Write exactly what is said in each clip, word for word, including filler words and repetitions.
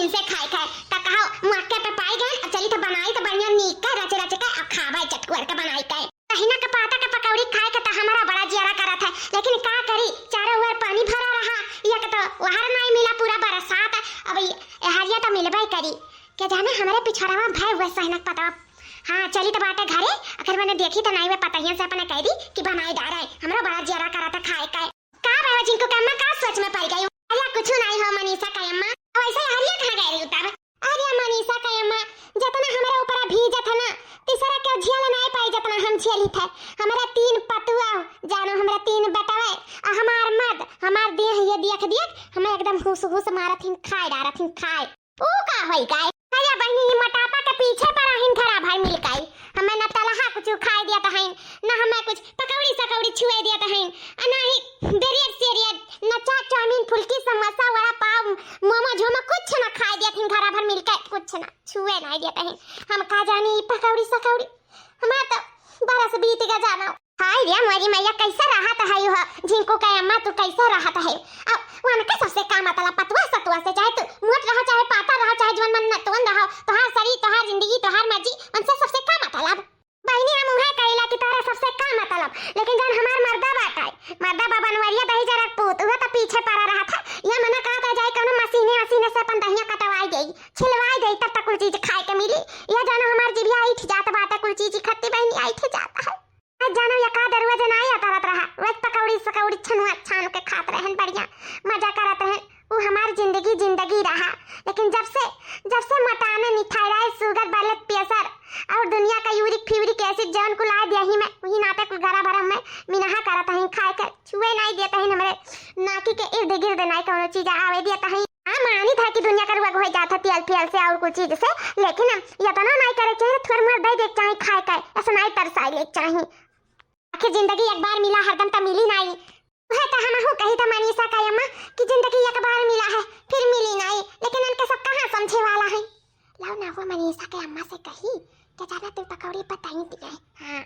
इनसे खाए खाए। त कहो, मौके पे पाई गए, अब चली त बनाई त बढ़िया नीक के रच रच के अब खावे चटकुअर के बनाई के। कहिना के पाता के पकौड़ी खाए के त हमारा बड़ा जियरा करत है, लेकिन का करी, चारों ओर पानी भरा रहा, एक तो वहर नाई मिला, पूरा बरसात, अब ये हरिया त मिलबे करी। के जाने हमरे पिछड़वा भय हुए सहनक पतवा। हाँ, चली त बाटे घरे, अगर मैंने देखी त नाई वे पतहियन से अपने कह दी कि बनाई डारे, हमरो बड़ा जियरा करत है खाए के। का भय झिंकू के अम्मा, का सोच में पड़ गई? अरे कुछ नहीं हो मनीषा के अम्मा, वैसे हरिया कहाँ गए रही तब? अरे मनीषा के अम्मा, जितना हमारे ऊपर भीजत है ना, तीसरा के झेल नहीं पाई जितना हम झेली थे। हमारे तीन पतुआ, जानो हमारे तीन बेटवे, आ हमार मर्द, हमार देह ये देख देख हमें एकदम हुस हुस मारत हिन, खाए डारत हिन, खाए। ऊ का होई गए? अरे बहिनी, ई मोटापा के पीछे पड़ा हिन घरा भर मिल गई। हमें न तलहा कुछ खाए दिया हइन, न हमें कुछ पकौड़ी सकौड़ी छुए दिया हइन, आ ना ही बेरियर सेरियर, न चाट चाउमीन फुल्की समोसा वड़ा पाव मोमो झोमो कुछ न खाए दिया हइन घरा भर मिल के, कुछ न छुए नहीं दिया हइन। हम का जानी ई पकौड़ी सकौड़ी, हमार तो बरस बीत गया जानो। हाय रे मोरी मैया, कैसे रहत है हो झिंकू के अम्मा, तू कैसे रहत है? अब उनके सबसे का मतलब, पतवा सतवा से, चाहे तू मोट रहो, चाहे पातर रहो, चाहे जवन मन नतवन रहो, तोहार शरीर, तोहार जिंदगी, तोहार मर्जी, उनसे सबसे का मतलब? बहिनी, हम उहे कहिला कि तोहरा सबसे का मतलब, लेकिन जौन हमार मर्दा बाटे, मर्दा बा बनवरिया दही जरा पूत, उहे त पीछे पड़ा रहत है। ये मना कहत है जाए कौनो मशीने वशीने से अपन दहिया कटवाई देई, छिलवाई देई, तब तक कुल चीज खाए के मिली। ये जानो हमार जिभिया ऐठ जात बाटे, कुल चीज खत्ती बहिनी ऐठ जात है। आज जानो या का दरुआ जे नाई अतरत रहा, रोज पकौड़ी सकौड़ी छनुआ छान के खात रहन, बढ़िया मजा करत रहन। उ हमार जिंदगी जिंदगी रहा, लेकिन जब से, जब से मोटाने नी, थायराइड, शुगर, ब्लड प्रेशर और दुनिया का यूरिक फ्यूरिक एसिड जौन कुल आ दिया ही में, वही नाते कुल घरा भरम में मिनहा करत हईं, खाए के छुए नाई देत हईं, हमरे नाकी के इर्द गिर्द नाई कौनो चीज आवे देत हईं। हाँ, मानी था कि दुनिया का रोग हो जात है तेल फेल से और कुछ चीज से, लेकिन इतना नाई करे के चाही, थोड़ा मोर दे दे के चाही खाए के, ऐसा नाई तरसाए ले के चाही। आखिर जिंदगी एक बार मिला, हरदम त मिली नाई। वह त हमहू कही त मनीषा का अम्मा कि जिंदगी एक बार मिला है, फिर मिली नाई, लेकिन इनके सब कहाँ समझे वाला है। लाओ ना वो मनीषा के अम्मा से कही कि ज्यादा तू पकौड़ी बताई दिए। हाँ,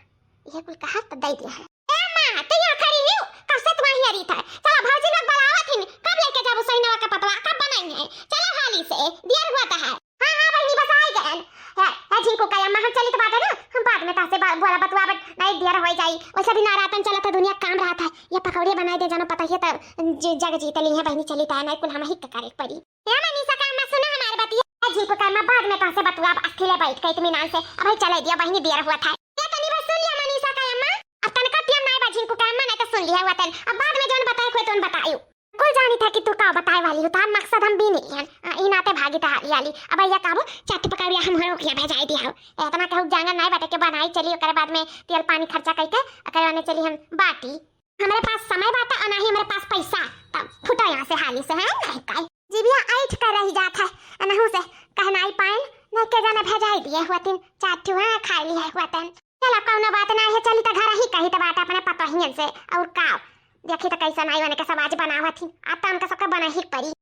ये कुल कहा तो दे दिया है। ए माँ, तू यहाँ खड़ी हो? कब से तुम्हारी हरी था? चलो भौजी लोग बुलावत हिन, कब लेके जाबू सही नवा का पतवा, कब बनाई है? चलो हाली से, देर हुआ तो है। हाँ, हाँ बहिनी, बस आई गए। है, है झिंकू का अम्मा, हम चली तो बाटे ना, हम बाद में तासे बा-, बोला बतवा बत-, नहीं देर हो जाई। वैसे भी नवरातन चलत है, दुनिया काम रहत है। ये पकौड़े बनाई दे, जानो पता ही है तो ज-, जग जीत ली है बहिनी, चली तो नहीं कुल हम ही के करे के पड़ी। ए मनीषा का अम्मा, सुनो हमार बतिया। ए झिंकू का अम्मा, बाद में तासे बतवा, अब अस्थिले बैठ के इत्मीनान से, अब ही चले दिया बहिनी, देर हुआ था। ये तनी बस सुन लिया मनीषा का अम्मा, अब तनका टियम नहीं बा झिंकू का अम्मा, नहीं तो सुन लिया हुआ तन, अब बाद में जौन बताए कोई तौन बतायू। कुल जानी था कि तू का बताए वाली हो, तार मकसद हम भी नहीं हन। आ, ई नाते भागी त हाली हाली। अब भैया कहबो, "चट पकौड़िया हम हरो किया भेजाई दिया हो।" ए, इतना कहू जांगर नाई बाटे के बनाई चली, ओकरे बाद में तेल पानी खर्चा करके, ओकरे बाद में चली हम बाटी। हमरे पास समय बाटे और ना ही हमरे पास पैसा। तब फुटो यहाँ से हाली से, हैं? नहीं काई। जीभिया ऐठ कर रही जात है, अनहू से कहनाई पाइन, नहीं के जाने भेजाई दिए हुआ तीन चार ठू, हाँ, खाई ली है हुआ तन। चलो, कौनो बात ना है, चली त घर ही कही त बात अपने पतोहियन से, और का? देखी त कैसन आई, उनके सब आज बनावत ही, अब त उनका सबका बना ही पड़ी।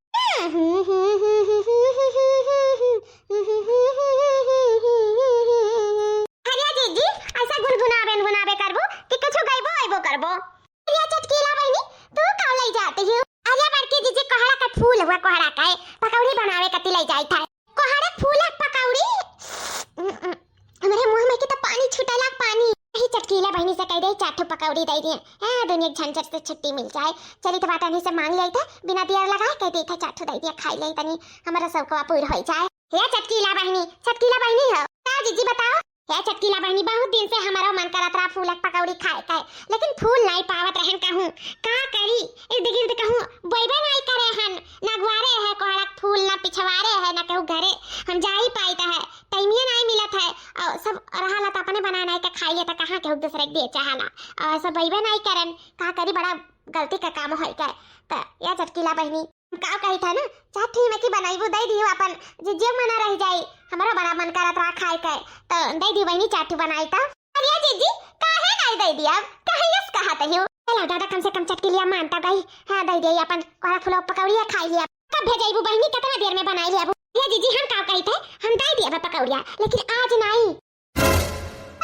अरे जीजी, ऐसा गुनगुनाबे गुनगुनाबे करबो कि कुछ गइबो अइबो करबो? अरे चटकीला बहिनी, तू का लई जाती हो? अरे बड़की जीजी, कोहड़ा का फूल हुआ, कोहड़ा का है, पकौड़ी बनावे कती लई जाई था। कोहड़ा फूल है पकौड़ी? हमरे मुंह में के तो पानी छूटे लाग पानी। यही चटकीला बहिनी से कह दे, चार ठो पकौड़ी दे दिए। हाँ, दुनिया के झंझट से छुट्टी मिल जाए। चली तो बात से मांग ले था, बिना देर लगाए कह दे था, चार ठो दे दिया, खाई ले तनी, हमारा सबका पूर हो जाए। हे चटकीला बहिनी, चटकीला बहिनी हो। का जीजी बताओ? हे चटकीला बहिनी, बहुत दिन से हमारा मन करत रहा फूलक पकौड़ी खाए के, लेकिन फूल नहीं पावत रहन कहूँ। का करी, इर्द गिर्द कहूँ बोइबे नहीं करे हन, ना गुआरे है कोहड़ा के फूल, ना पिछवारे है, ना कहूँ घरे हम जा ही पाइत है, टाइमिए नहीं मिलत है। और सब रहा ला त अपने बनाए नहीं के खाई ले, त कहाँ केहू दूसरे के दे चाहला। और सब बोइबे नहीं करन, का करी, बड़ा गलती का काम होई के। त या चटकीला बहिनी, हम का कही था ना, चार ठो में की बनाईबू, दे दियो अपन, जे, जे मना रह जाई, हमरा बड़ा मन करत रहा खाए के, तो दे दी बहिनी चार ठो बनाई त। अरे जीजी, काहे नहीं दे दिया, काहे यस कहत हो? चलो दादा, कम से कम चटकीलिया मान तो गई। हाँ, दे दिया अपन कोहड़ा फूलो पकौड़िया खाई लिया। कब भेजाईबू बहिनी, कितना देर में बनाई लियाबू? ये जीजी, हम का कही थे, हम दे दिया पकौड़िया, लेकिन आज नहीं।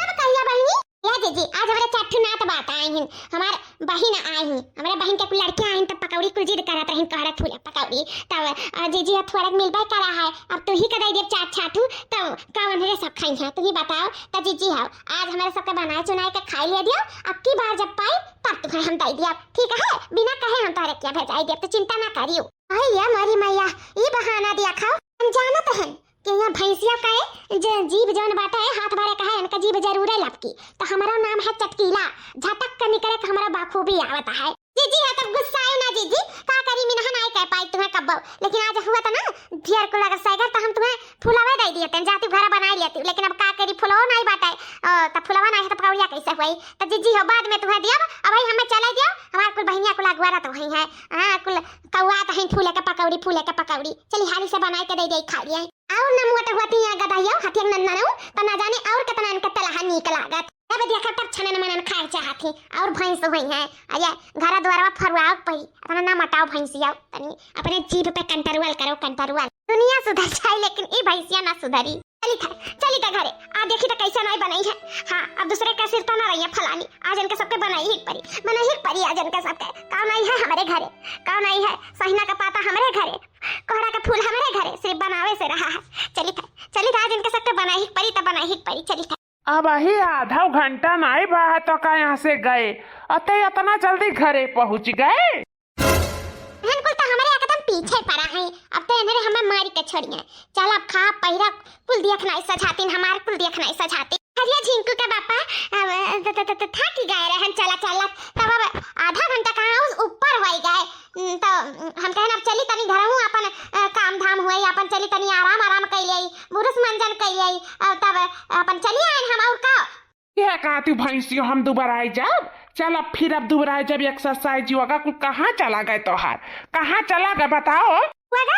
अब कहिया बहिनी? या जे, जी, आज हमरे चार ठो नात बात आए हैं, हमार बहिन आए हैं, हमरे बहिन के कुल लड़के आए हैं, तब पकौड़ी कुल जिद करत रहिन, कहरत फूले पकौड़ी। तब, अ, जीजी ह थोड़ा मिलबे करा है, अब तू ही के दे देब चार छाठू, तब कौन रे सब खाई हैं, तू ही बताओ। त जीजी हो, आज हमरे सबके बनाए चुनाए के खाई ले दियो, अब की बार जब पाई तब तुहे हम दे दिया, ठीक है? बिना कहे हम तोहरे किया भेजाई दिया, तू चिंता ना करियो। अरे ये मोरी मैया, ई बहाना दिया खाओ, हम जानत हैं कि यहाँ भैंसिया का है, जे जीभ जौन बाटा है, हाथ भरे का है, इनका जीभ जरूरे लपकी। तो हमारा नाम है चटकीला, झटक के निकरे के हमारा बाखूबी आवत है। जीजी है तब गुस्सायो ना जीजी, का करी मिनहा नाई कह पाई तुम्हें कब्बो, लेकिन आज हुआ था ना, फिर को लगा सैगर तो हम तुम्हें फुलवे दे दिए तन, जाती घरा बनाई लेती, लेकिन अब का करी फुलवा नाई बाटे, ओ, तब फुलवा नाई है तो पकौड़िया कैसे हुई? तो जीजी हो बाद में तुम्हें दियो, अब भाई हमें चले दियो, हमारे कुल बहिनिया कुल अगुआरा तो वही है, हाँ, कुल कौआ तो हैं फूले के पकौड़ी, फूले के पकौड़ी। चली हाली से बनाई के दे दे, खा लिए। और न मोट हुआ थी यहाँ गदहियो, हथियक नन्ना रहू, तो ना जाने और कितना इनके तलहा नीक लागत। तब देखा तब छनन मनन खाए चाहत ही, और भैंस हुई है। अरे घरा द्वारवा फरुआओ पई, इतना ना मटाओ भैंसिया, तनी अपने जीभ पे कंट्रोल करो, कंट्रोल। दुनिया सुधर जाए लेकिन ई भैंसिया ना सुधरी। चली था, चली था घरे। आ देखी तो कैसे नाई बनाई है। हाँ, अब दूसरे का सिर तो ना रही है फलानी। आज इनके सबके बनाई ही परी, बनाई ही परी आज इनके सबके। का नाई है हमारे घरे, का नाई है सहिना का पाता हमारे घरे, कोहड़ा का फूल हमारे घरे, सिर्फ बनावे से रहा है। चली था, चली था, आज इनके सबके बनाई ही परी, तो बनाई ही परी। चली था। अब अही आधा घंटा नाई बा है तो का यहाँ से गए, अते इतना जल्दी घरे पहुँच गए? इहन कुल तो हमरे एकदम पीछे पड़ा है, अब तो इन्हरे हमें मारी के छोड़िए। चल अब खा पहिरा कुल देख नाई सझातीन, हमार कुल देख नाई सझातीन। अरे झिंकू के बापा, अ, त, त, त, त, थक गए रहन चला चला, तब अब आधा घंटा कहाँ उस ऊपर हो गए। हम्म, तो हम कहन अब चली तनी घरहू अपन, अ, काम धाम हुए, अपन चली तनी आराम आराम कैले आई, बुरुस मंजन कैले आई, अ, तब अपन चली आए हम और का। यह कहती भैंसियो हम दुबराई जाब, चल अब फिर अब दुबराई जाब, एक्सरसाइज योगा कुल कहाँ चला गए तोहार, कहाँ चला गए बताओ? वगा?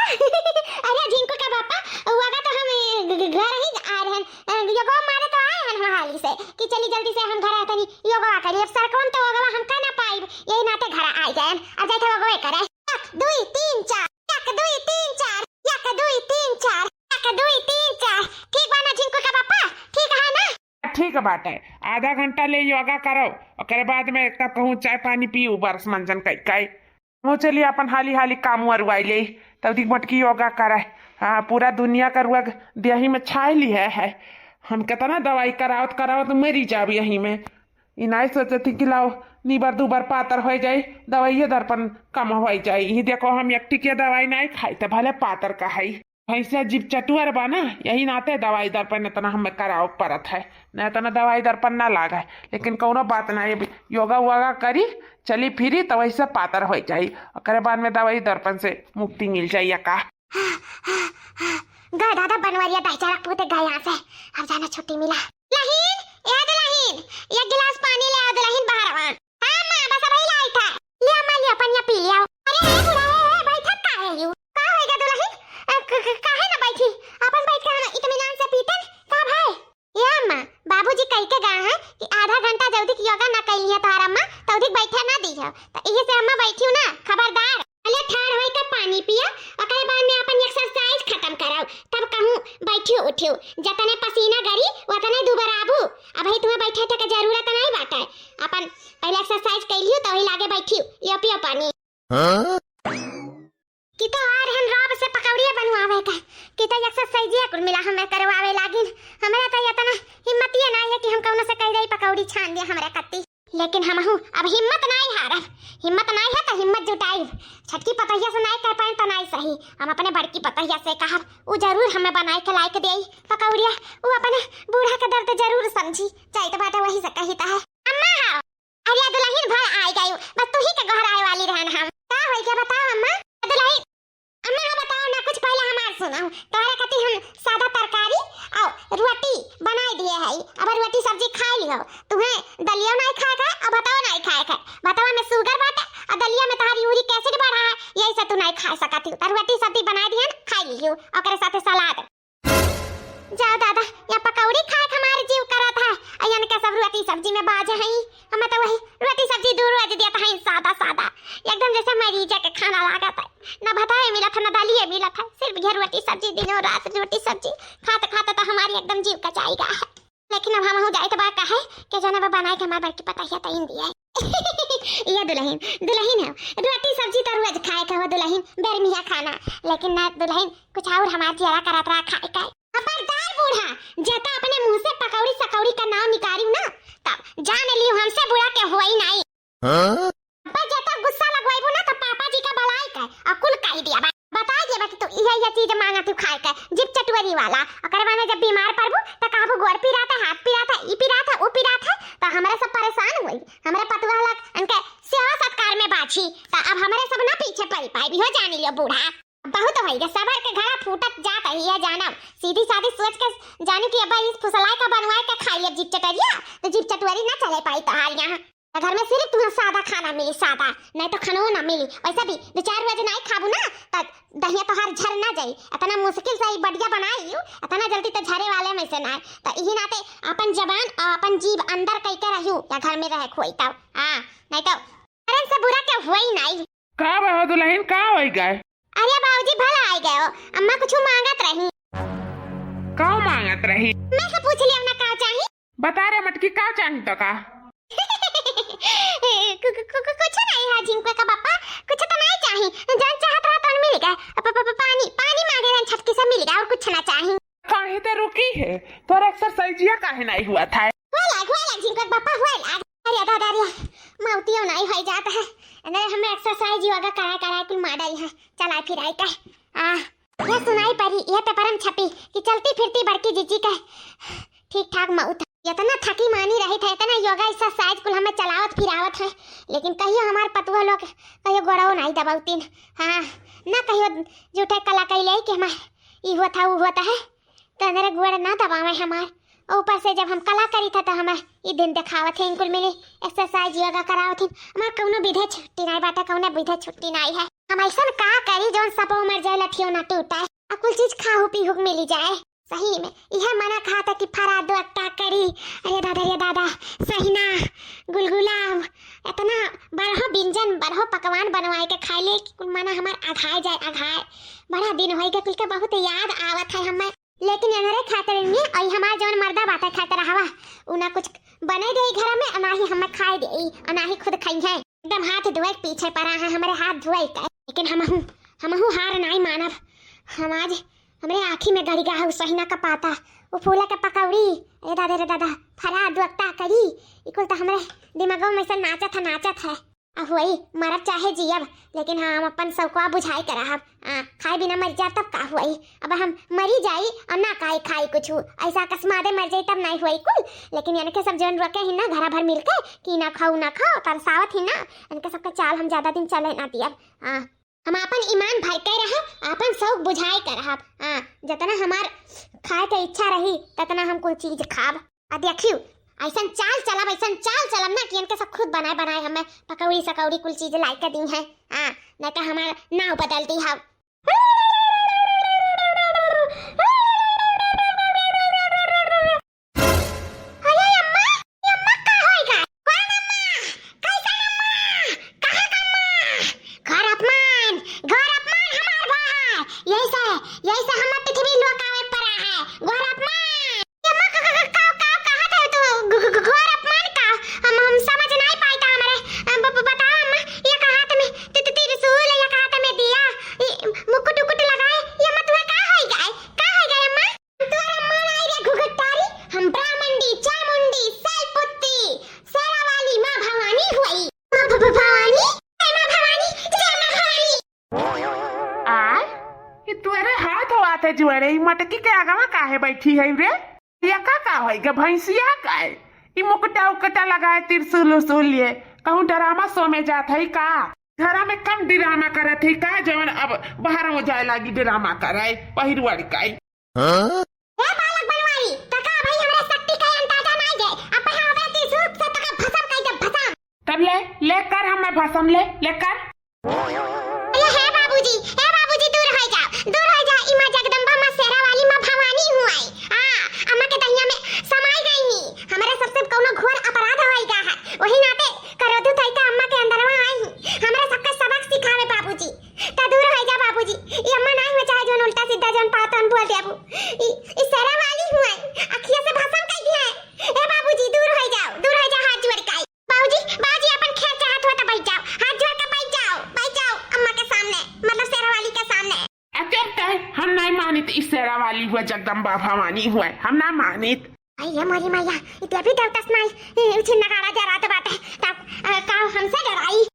अरे झिंकू का बापा, वगा तो हम, अ, ग-, ग-, घर ही आ रहे हैं, अ, योगा मारे तो आए हैं हम हाली से कि चली जल्दी से हम घर आए तनी योगा करी। अब सड़कवन तो वगवा हम का ना पाइब, यही नाते घर आ गए हैं। अब जाए थे वगवे करे। एक, दुई, तीन, चार, एक, दुई, तीन, चार, एक, दुई, तीन, चार, एक, दुई, तीन, चार। ठीक बा ना झिंकू का बापा, ठीक है ना? ठीक बाटे, आधा घंटा ले योगा करो, ओकरे बाद में तब कहूँ चाय पानी पीऊ, बरस मंजन कई कई। मुँह चली अपन हाली हाली काम वरुआई ले, तब दिख मोटकी योगा करे। हाँ, पूरा दुनिया का रुआ देही में छाए ली है, है। हम कितना दवाई करावत करावत मरी जाब यही में। ई नाई सोचती कि लाओ, निबर दुबर पातर हो जाई, दवाइये दर्पण कम हो जाई। यही देखो, हम एक टिकिया दवाई नाई खाई, तो भले पातर का है। भैंसिया जीभ चटुअर बा ना, यही नाते दवाई दर्पण इतना हमें करावे पड़त है, न इतना दवाई दर्पण ना लागे। लेकिन कौनो बात ना, ये योगा वोगा करी, चली फिरी, तो वैसे पातर हो जाई, ओकरे बाद में दवाई दर्पण से मुक्ति मिल जाई या का। गा दादा बनवरिया दाई चारा पूते गए यहाँ से, अब जाना छुट्टी मिला। दुलहिन, ए दुलहिन, एक गिलास पानी ले आओ दुलहिन बाहर वहाँ। हाँ माँ, बस अबही लाई था। ले अम्मा, ले पनिया पी ले आओ। अरे ए बुढ़ा, ए, ए, बैठत काहे यू? का होइगा दुलहिन? अ, क-, क-, काहे ना बैठी? आपन बैठ के हम इत्मीनान से पीतन। का भाई? ए अम्मा, बाबूजी कह के गा है कि आधा घंटा जल्दी योगा ना कैली है तोहार अम्मा, तौदिक बैठे ना दी है। तो इहे से अम्मा बैठी हूँ ना, खबरदार। पहले ठाड़ होई के पानी पिया, ओकरे बाद में अपन एक्सरसाइज खत्म कराओ, तब कहूँ बैठियो उठियो। जतने पसीना गरी, उतने दुबराबू। अबही तुम्हें बैठे के जरूरत नहीं बाटे। अपन पहले एक्सरसाइज कर लियो, तो वही लागे बैठियो। यो पियो पानी। हाँ? कि तो आ रहन रॉब से पकौड़िया बनवावे का, कि तो एक्सरसाइजिया कुल मिला हमें करवावे लागिन। हमरा तो इतना हिम्मतिये ना है कि हम कौनो से कह दे पकौड़ी छान दे हमरे कत्ती। लेकिन हमहू अब हिम्मत नाई हारब, हिम्मत नाई है तो हिम्मत जुटाइब। छटकी पतोहिया से नाई कह पाए तो नाई सही, हम अपने बड़की पतोहिया से कहब, उ जरूर हमें बनाए के लायक देई पकौड़िया। उ अपने बूढ़ा के दर्द जरूर समझी, जाइत बाटे वही से कही तो है। अम्मा हो, अरे दुलहिन भर आई गयू, बस तू ही के घर आए वाली रहन हम। का होई के बताओ अम्मा? दुलहिन अम्मा, हाँ, बताओ ना, कुछ पहले हमार सुनाओ। तोहरे खातिर हम सादा तरकारी और रोटी बनाए दिए है। अब रोटी सब्जी खाए लियो, तुम्हें दलियो नहीं खाए खाए और भातवा नहीं खाए खाए। भातवा में शुगर बाटे और दलिया में तोहार यूरिक एसिड बढ़ा है, यही से तू नहीं खा सकत हो। तो रोटी सब्जी बनाए दिए, खाए लियो, ओकरे साथे सलाद। जाओ दादा, या पकौड़ी खाए के हमार जीव करत है, अयन के सब रोटी सब्जी में बाझे हैं। हमें तो वही रोटी सब्जी दू रोज देत हैं, सादा सादा, एकदम जैसे मरीज के खाना लागत है। ना भातवा मिलत है, ना दालिये मिलत है, सिर्फ ये रोटी सब्जी, दिनों रात रोटी सब्जी खाते खाते तो हमारी एकदम जीव कचाई गा है। लेकिन अब हमहू जाइत बा, काहे के जाने बा बनाए के हमार बड़की पतोहिया तईन दिया है। ये दुलहिन, दुलहिन है, रोटी सब्जी तो रोज खाए के हो दुलहिन, बेरमिया खाना, लेकिन ना दुलहिन, कुछ और हमार जियरा करत रहा खाए का। खबरदार बूढ़ा, जता अपने मुंह से पकौड़ी सकौड़ी का नाम निकालियो ना, तब जान लियो हमसे बुरा के होई नाई। हाँ? अब्बा जता गुस्सा लगवाइबू ना, तो पापा जी का भलाई का और कुल कह दिया बा, बता दिया बा कि तू इहे, इहे चीज मांगा तू खाए के, जीभ चटवरी वाला। ओकरे बाद में जब बीमार पड़बू, तो कहबू गोड़ पिरात है, हाथ पिरात है, ई पिरात है, ऊ पिरात है, तो हमरे सब परेशान हुई, हमरे पतुआ लग इनके सेवा सत्कार में बाछी, तो अब हमरे सब ना पीछे पड़ी पाई भी हो, जान लियो बूढ़ा। बहुत होई गे, सबर के घड़ा फूटत जात है, ये जानब। सीधी सादी सोच के जानू कि अब इस फुसलाए का बनवाए के खाई अब जीभ चटरिया, तो जीभ चटवरी ना चले पाई तोहार यहाँ। घर में सिर्फ तुम्हें सादा खाना मिली, सादा, नहीं तो खानो ना मिली। वैसे भी दो चार रोज नहीं खाबू ना, तो दहिया तोहार झर ना जाई। इतना मुश्किल से ई बढ़िया बनाई, इतना जल्दी तो झरे वाले में से ना। तो इही नाते अपन जबान और अपन जीभ अंदर कई के रहियो, या घर में रहे खोई तब। हाँ, नहीं तो करन से बुरा के हुई नहीं। का बा हो दुलहिन, का होई गए? अरे बाबूजी, भला आई गयो। अम्मा कुछ मांगत रही। का मांगत रही? मैं से पूछ लिया ना का चाही? बता रे मटकी, का चाही तो का? कु-, कु-, कु-, कु-, कुछ नहीं है झिंकुआ का पापा, कुछ तो नहीं चाही। जौन चाहत रहा तौन मिल गए। प-, प-, प-, पानी, पानी मांगे रहन छटकी से मिल गए और कुछ ना चाही। काहे ते रुकी है? तोर एक्सरसाइजिया काहे नहीं हुआ था? हुआ लाग, हुआ लाग झिंकुआ का पापा, हुआ लाग। अरे दादा रे, मौतियो नहीं हो जात है। अरे हमें एक्सरसाइज योगा कराए कराए कुल माडल है। चलाए फिराए का। आ, ये सुनाई पड़ी, ये पेपर में छपी कि चलती फिरती बड़की जीजी के ठीक ठाक मौत। इतना थकी मानी रही थे, इतना योगा एक्सरसाइज कुल हमें चलावत फिरावत है, लेकिन कहियो हमार पतुआ लोग कहियो गोड़ो नहीं दबावतीन। हाँ, ना कहियो झूठे कला कैले कि हमार ई हुआ था, वो हुआ था है, तो मेरे गोड़ ना दबावे हमार। ऊपर से जब हम कला करी था, तो हमें ई दिन दिखावत है, इनकुल मिली एक्सरसाइज योगा करावत है। हमार कौनो विधे छुट्टी नहीं बाटे, कौनो विधे छुट्टी नहीं है। हम ऐसन का करी जौन सपो मर जाए, लठियो ना टूटे, आ कुल चीज खाहू पीहू के मिली जाए। सही में, इहे मना कहा था कि फरा दो अट्टा करी। अरे दादा, रे दादा, सहिना, गुलगुला, इतना बड़हो व्यंजन, बड़हो पकवान बनवाए के खाए ले कि कुल मना हमार अघाए जाए, अघाए। बड़ा दिन होई के कुल के बहुत याद आवत है हमें। लेकिन इनरे खातिर नहीं, और हमार जौन मर्दा बाटे खातिर हवा, उ ना कुछ बने दे घर में, और ना ही हमें खाए दे, और ना ही खुद खाई है। एकदम हाथ धोए के पीछे पड़ा है, हमारे हाथ धोए के। लेकिन हमहू, हमहू हार नहीं मानब। हम आज हमरे आँखी में गड़ गया है उ सहिना का पाता, उ फूला के पकौड़ी, ए दादा रे दादा, फरा दुअक्ता करी, ई कुल तो हमरे दिमागों में से नाचत है, नाचत है। आ हुई, मरब चाहे जियब, लेकिन हाँ, हम अपन सौकवा बुझाई के रहब। आ, खाए बिना मर जा तब का हुई? अब हम मरी जाई और ना खाई, खाई कुछ, ऐसा अकस्माते मर जाई तब नहीं हुई कुल। लेकिन इनके सब जौन रोके ही ना घरा भर मिलके कि ना खाऊ, ना खाओ, तरसावत ही ना, इनके सबके चाल हम ज्यादा दिन चले ना दियब। हाँ, हम आपन ईमान भर के रहब, आपन शौक बुझाए के रहब। हाँ, जितना हमार खाए के इच्छा रही, ततना हम कुल चीज खाब। आ देखियो, ऐसन चाल चलब, ऐसन चाल चलब ना कि इनके सब खुद बनाए बनाए हमें पकौड़ी सकौड़ी कुल चीज लाई के दी है। हाँ, नहीं तो हमार नाव बदल दी हव। अरे अम्मा, ये अम्मा का होई गा? कौन अम्मा? कैसन अम्मा? कहाँ का अम्मा? घोर अपमान, घोर अपमान हमार भा है। यही से, यही से हमें पृथ्वी लोक आवे पड़ा है। घोर अपमान। ये अम्मा का, का, का, का, कहा था तू? घ-, घ-, घ-, घोर अपमान का? हम, हम समझ नहीं पाई था हमारे। अ, ब-, ब-, बताओ अम्मा, ये कहा तुम्हें ति-, ति-, त्रिशूल, ये कहा तुम्हें दिया, ये मुकुट उकुट लगाए, ये अम्मा तुम्हें का होई गए? का होई गए अम्मा? तोर अम्मा नाई रे घुघुटारी, हम ब्राह्मंडी, चामुंडी, सैलपुत्री, शेरावाली माँ भवानी हुई। माँ भ-, भ-, भवानी, जय माँ भवानी, जय माँ भवानी। आय, ये तोरे हाथ होआत है जुआरे, ई मटकी के आगवा काहे बैठी है रे? ये का, का होई गे भैंसिया का है? ई मुकुटा उकुटा लगाए, त्रिशूल उशूल लिए, कहूँ ड्रामा शो में जात है का? घरा में कम ड्रामा करत है का, जवन अब बाहर हो जाए लागी ड्रामा करे, पहिरवड़ के। हाँ? ए बालक बनवारी, तका भाई हमरा शक्ति का अंदाजा नाई है। अब हम अपने त्रिशूल से तका भसम कई देब, भसम। तब ले, ले कर हमें भसम ले, ले कर। अरे हे बाबूजी, हे बाबूजी, दूर हो जाओ, दूर हो जाओ। ई माँ जगदम्बा, माँ शेरा वाली, माँ भवानी हुआई। हाँ, अम्मा के दहिया में समाई गई ही। हमरे सबसे कौनो घोर अपराध होई गा है। वही नाते क्रोधित होई के अम्मा के अंदरवा आई ही। हमरा सबके सबक सिखावे बाबूजी। त दूर हो जा बाबूजी, ई अम्मा नाई हुआ चाहे जौन उल्टा सीधा जौन पातन बोल देबू। ई, ई शेरा वाली हुआ, अखिया से भसम कई दिया है। हुआ जगदम्बा भवानी हुआ, हम ना मानित। आई ये मोरी मैया, ई देवी देवतस नाई, ई उछिन नगाड़ा जरात बाटे, तब, अ, का हमसे डराई?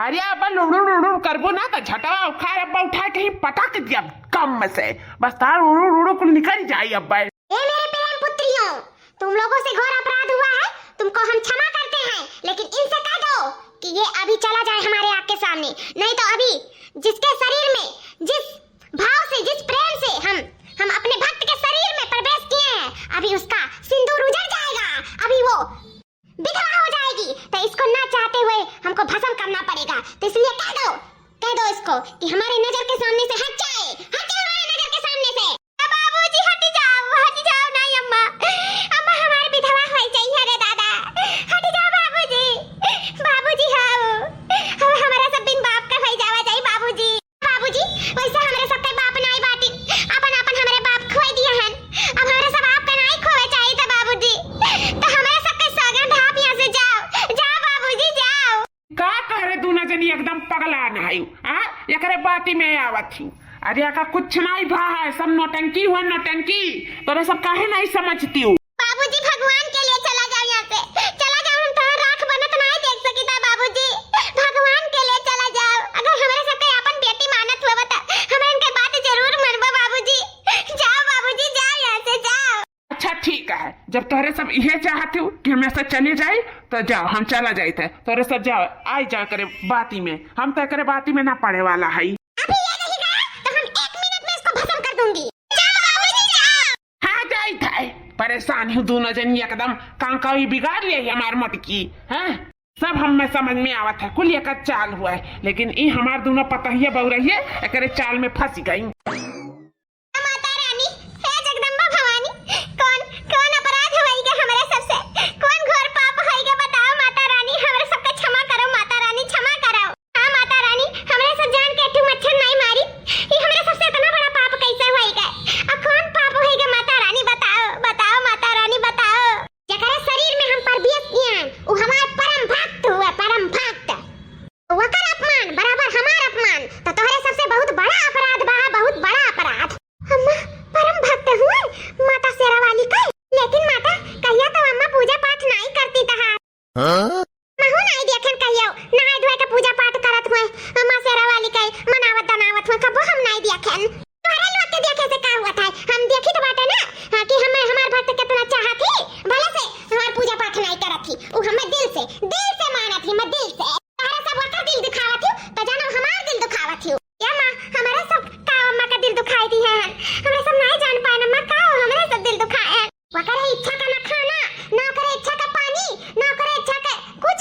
अरे अब लुड़ुर लुड़ुर करबो ना तो झटवा उखाड़ अब उठा के ही पटक दिया कम में से, बस तार उड़ुर उड़ुर कुल निकल जाई अब। ए मेरे प्रेम पुत्रियों, तुम लोगों से घोर अपराध हुआ है, तुमको हम क्षमा करते हैं, लेकिन इनसे कह दो कि ये अभी चला जाए हमारे आँख के सामने, नहीं तो अभी जिसके शरीर में जिस भाव से, जिस प्रेम से हम, हम अपने भक्त के शरीर में प्रवेश किए हैं, अभी उसका सिंदूर उजड़ जाएगा, अभी वो विधवा हो जाएगी, तो इसको ना चाहते हुए हमको भस्म करना पड़ेगा। तो इसलिए कह दो, कह दो इसको कि हमारे नजर के सामने से हट जाए, हट जाए हमारे नजर के सामने से। बाबूजी, हट जाओ, हट जाओ, नहीं अम्मा, अम्मा हमारे विधवा हो जाई है रे दादा, हट जाओ बाबूजी, बाबूजी, हाँ, हाँ, हमारा सब दिन बाप का हो जावा जाई बाबूजी। बाबूजी, वैसे हमरे सबके बाप नाई बाटी, अपन अपन हमरे बाप खोए दिए हन, अब हमरे सब आपका नाई खोए चाहिए था बाबूजी, तो हमरे सबके सौगंध आप यहाँ से जाओ, जाओ बाबूजी, जाओ। का कह रे दूना जनी एकदम पगला ना है, आ? एकरे बाती में आवत ही। अरे एका कुछ नाई भा है, सब नौटंकी हुआ, नौटंकी। तोरे सब काहे नाई समझती हूँ? बाबूजी, भगवान के लिए चला जाओ यहाँ से, चला जाओ, हम तोहर राख बनत नाई देख सकीता बाबूजी, भगवान के लिए चला जाओ। अगर हमरे सबके अपन बेटी मानत हुआ तो हमरे इनके बात जरूर मनबो बाबूजी, जाओ बाबूजी, जाओ यहाँ से, जाओ। अच्छा ठीक है, जब तोहरे सब इहे चाहत हो कि हम ऐसा चले जाए तो जाओ, हम चला जाइत है, तोहरे सब जाओ, आई जा करे बाती में, हम तो करे बाती में ना पड़े वाला है। अभी ये नहीं गया तो हम एक मिनट में इसको भस्म कर दूंगी। जाओ बाबूजी, जाओ। हाँ, जाइत है। परेशान हूँ दूनो जनी एकदम, कांका ही बिगाड़ ले हमार मोटकी, हैं? सब हमें समझ में आवत है, कुल एकर चाल हुआ है, लेकिन ई हमार दूनो पतहिया बउरहिया एकरे चाल में फंस गई। माता रानी, हे जगदम्बा भवानी, कौन, कौन अपराध होइगा हमरे सबसे? कौन घोर पाप होइगा बताओ माता रानी, हमरे सबका क्षमा करो माता रानी, क्षमा करो। हाँ माता रानी, हमरे सब जान के एक ठो मच्छर नाई मारी, ई हमरे सबसे इतना बड़ा पाप कैसे होइगा? आ कौन पाप होइगा माता रानी बताओ, बताओ माता रानी बताओ। जेकरे शरीर में हम प्रवेश किए हैं, वो हमार परम भक्त हुआ, परम भक्त। वकर अपमान बराबर हमार अपमान, तो तोहरे सबसे बहुत बड़ा अपराध बा, बहुत बड़ा अपराध। अम्मा परम भक्त हुए माता शेरा वाली का, लेकिन माता कहिया तो अम्मा पूजा पाठ नाई करती तहार। हाँ? महू नाई देखन कहियो, नहाए धोए के पूजा पाठ करत हुए, अम्मा शेरा वाली का मनावत दनावत हुए, कबो हम नाई देखन। तोहरे लोग के देखे से का हुआ था? हम देखी तो बाटे ना, हाँ, कि हमें हमार भक्त कितना चाहत ही, भले से हमार पूजा पाठ नाई करत ही, वो हमें दिल से, दिल से मानत ही, मैं दिल से। तोहरा सब ओकर दिल दुखावत ही, तो जानो हमार दिल दुखावत ही। या माँ, हमारे सब का अम्मा का दिल दुखाई दी है, हमें सब नाई जान पाए ना माँ, का हमारे सब दिल दुखाए हैं। ओकरे इच्छा का ना खाना, ना ओकरे इच्छा का पानी, ना ओकरे इच्छा का कुछ,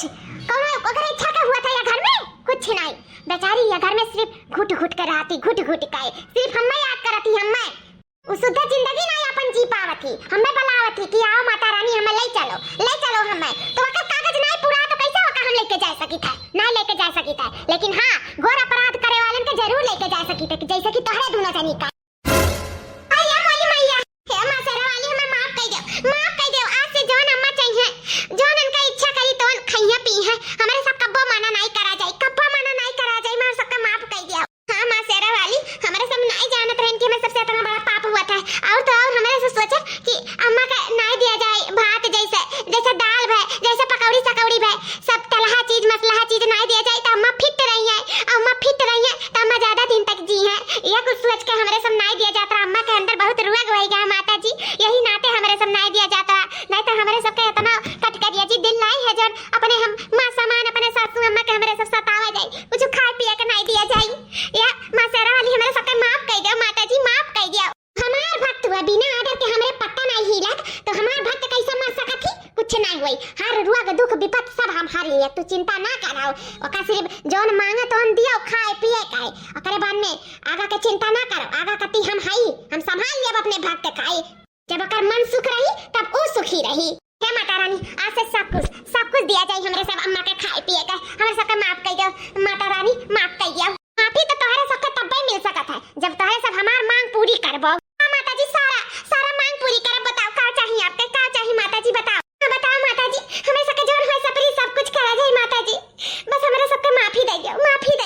कौनो ओकरे इच्छा का हुआ था या घर में? कुछ नाई। बेचारी या घर में सिर्फ घुट घुट के रहती, घुट घुट के, सिर्फ हमें याद करती, हमें। उ शुद्ध जिंदगी नाई अपन जी पावत ही, हमें बुलावत ही कि आओ माता रानी हमें ले चलो, ले चलो हमें। तो ओकर कागज नाई पूरा तो कैसे ओकर हम लेके जा सकी था? ना लेके जा सकी था। लेकिन हाँ, घोर अपराध करे वालन के जरूर लेके जा सकी थे, जैसे कि तोहरे दूनो जनी का। अरे मोरी मैया, हे माँ शेरा वाली हमें माफ कर दो, माफ कर दो। आज से जौन अम्मा चाहिए, जौन उनका इच्छा करी तौन खइया पी है, हमारे सब कब्बो मना नाई करा जाए, कब्बो मना नाई करा जाए, हमारे सबका माफ कर दिया। हाँ माँ शेरा वाली, हमारे सब नाई जानत रहन कि हमें सबसे इतना बड़ा पाप हुआ था। और तो और हमारे सब सोचा कि अम्मा का नाई दिया जाए भात जैसे, जैसे दाल भय, जैसे पकौड़ी सकौड़ी भय, सब तलहा चीज मसलहा चीज नाई दिया जाए तो अम्मा फिट रही है, अम्मा फिट रही है तो अम्मा ज्यादा दिन तक जी है। यह कुछ सोच के हमारे सब नाई दिया जाता। अम्मा के अंदर बहुत रोग होइगा माता जी, यही नाते हमारे सब नाई दिया जाता, नहीं तो हमारे सबके इतना कटकरिया जी दिल नाई है जौन अपने हम माँ समान अपने सासू अम्मा के हमारे सब सतावा जाए, कुछ खाए पिए के नाई दिया जाए। या माँ शेरा वाली हमारे सबके माफ कर दो माता जी, माफ कर दो। हमार भक्त हुआ बिना ऑर्डर के हमरे पत्ता नाई हिलत तो हमार भक्त कैसे मर सकत ही? कुछ नाई हुई, हर रोग दुख विपत सब हम हर लिए, तू चिंता ना कराओ। ओका सिर्फ जौन मांगे तौन दियो खाए पिए के, ओकरे बाद में आगा के चिंता ना करो, आगा कती हम हई, हम संभाल लेब अपने भक्त खाए। जब ओकर मन सुख रही तब ऊ सुखी रही। हे माता रानी, आज से सब कुछ, सब कुछ दिया जाए हमरे सब अम्मा के खाए पिए के, हमरे सबके माफ कर दो माता रानी, माफ कर दियो। माफी तो तोहरे सबके तब्बे मिल सकत है जब तोहरे सब हमार मांग पूरी करबो। हाँ माता जी, सारा, सारा मांग पूरी करब। बताओ का चाहिए आपके, का चाहिए माता जी बताओ। हाँ बताओ माता जी, हमरे सबके जौन होए सपरी सब कुछ करा जाए माता जी, बस हमरे सबके माफी दे दियो, माफी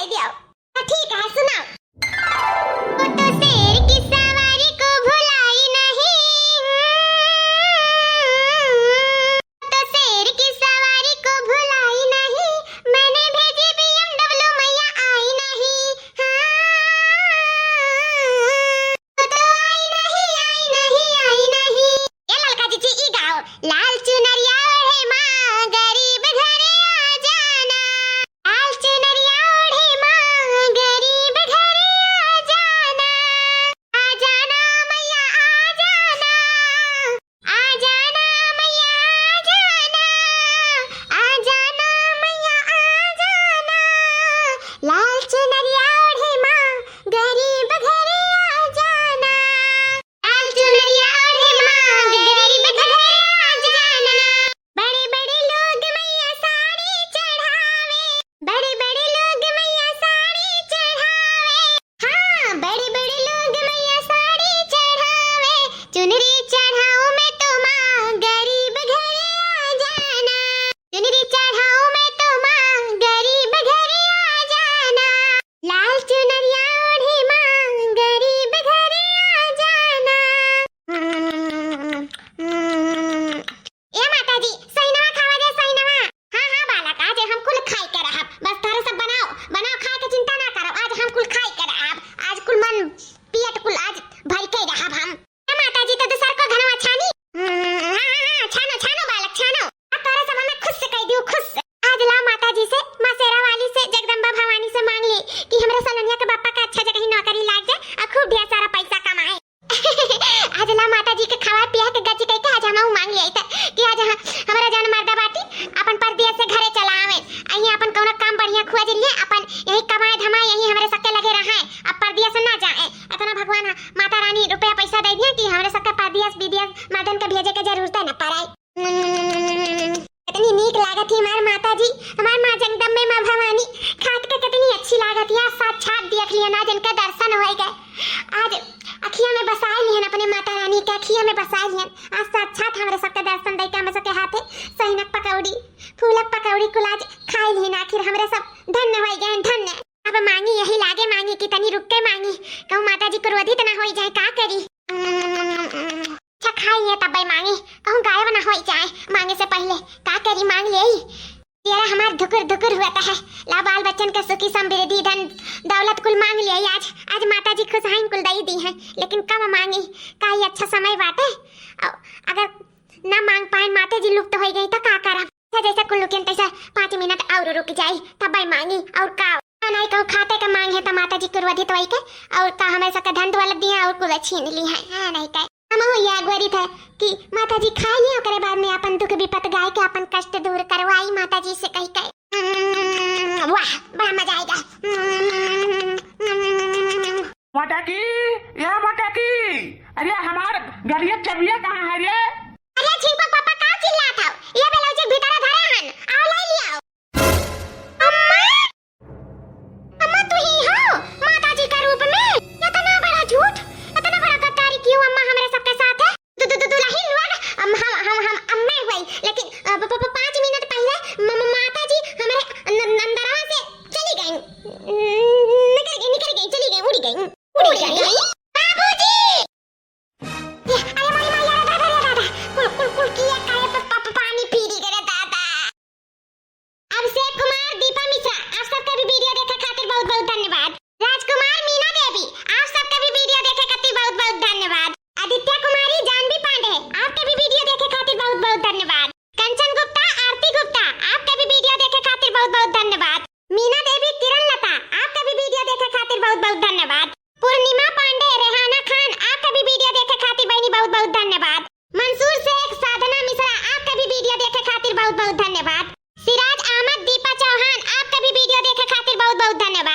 दर्शन होइ गए। आज अखिया में बसाए लिहन, अपने माता रानी के अखिया में बसाए लिहन। आज साक्षात हमरे सबके दर्शन दइके हमरे सबके हाथे सहिनक पकौड़ी, फूलक पकौड़ी कुल आज खाए लिहन। आखिर हमरे सब धन्य होइ गए, धन्य। अब मांगी यही लागे मांगी कि तनी रुक के मांगी, कहूँ माता जी क्रोधित ना होइ जाए, का करी। अच्छा खाई है तब्बे मांगी, कहूँ गायब ना होइ जाए मांगे से पहिले, का करी मांग लेई। तेरा हमार धुकुर धुकुर हुआ है, ला बाल बच्चन के सुखी समृद्धि धन दौलत कुल मांग लेई आज। आज माता जी खुश हैं कुल दई दी हैं, लेकिन कब मांगी, का ही अच्छा समय बाटे। अ-, अगर ना मांग पाए माता जी लुप्त होइ गई तो का करब। अच्छा, जैसे कुल लुकियन तैसे पाँच मिनट और रुक जाई, तब्बे मांगी। और का? हाँ, नहीं कहूँ खाते के मांग है तो माता जी क्रोधित होई के, और का हमरे सबके धन दौलत दिए और कुल छीन ली है। हाँ, नहीं कहे। हम हो ये अगोरी थे कि माता जी खाई ली, ओकरे बाद में अपन दुख विपत गाय के अपन कष्ट दूर करवाई माता जी से कही के। वाह, बड़ा मजा आएगा। मोटकी, ए मोटकी, अरे हमार गड़िया चबिया कहाँ है रे? अरे छिपक पापा का चिल्लात हौ? ये ब्लाउज के भीतर धरे हन, आओ ले लियाओ। अम्मा, अम्मा तू ही हो माता जी का रूप में? इतना बड़ा झूठ, इतना बड़ा गद्दारी क्यों अम्मा हमरे सबके साथ है? दु-, दु-, दु-, दुलहिन लोग, हम, हम, हम, हम अम्मे हुई, लेकिन, अ, प-, प-, प-, पाँच मिनट पहिले म-, म-, माता जी हमरे न-, नंदरवा से चली गई, निकल गई, निकल गई, चली गई, उड़ी गई, उड़ी गई। बाबूजी! ये, अरे माई, माई, अरे दादा, अरे दादा, कुल, कुल, कुल किया करे प-, प-, प-, पानी पी रही करे दादा। अभिषेक कुमार, दीपा मिश्रा, आप सबके भी वीडियो देखे खातिर बहुत बहुत धन्यवाद। राजकुमार, मीना देवी, आप सबके भी वीडियो देखे खातिर बहुत बहुत धन्यवाद। आदित्य कुमारी, जानवी पांडे, आपके भी वीडियो देखे खातिर बहुत बहुत धन्यवाद। कंचन गुप्ता, आरती गुप्ता, आपके भी वीडियो देखे खातिर बहुत बहुत धन्यवाद। मीना देवी, किरण लता, आपके भी वीडियो देखे खातिर बहुत बहुत धन्यवाद। पूर्णिमा पांडे, रेहाना खान, आपके भी वीडियो देखे खातिर बहनी बहुत बहुत धन्यवाद। मंसूर शेख, साधना मिश्रा, आपके भी वीडियो देखे खातिर बहुत बहुत धन्यवाद। सिराज अहमद, दीपा चौहान, आपके भी वीडियो देखे खातिर बहुत बहुत धन्यवाद।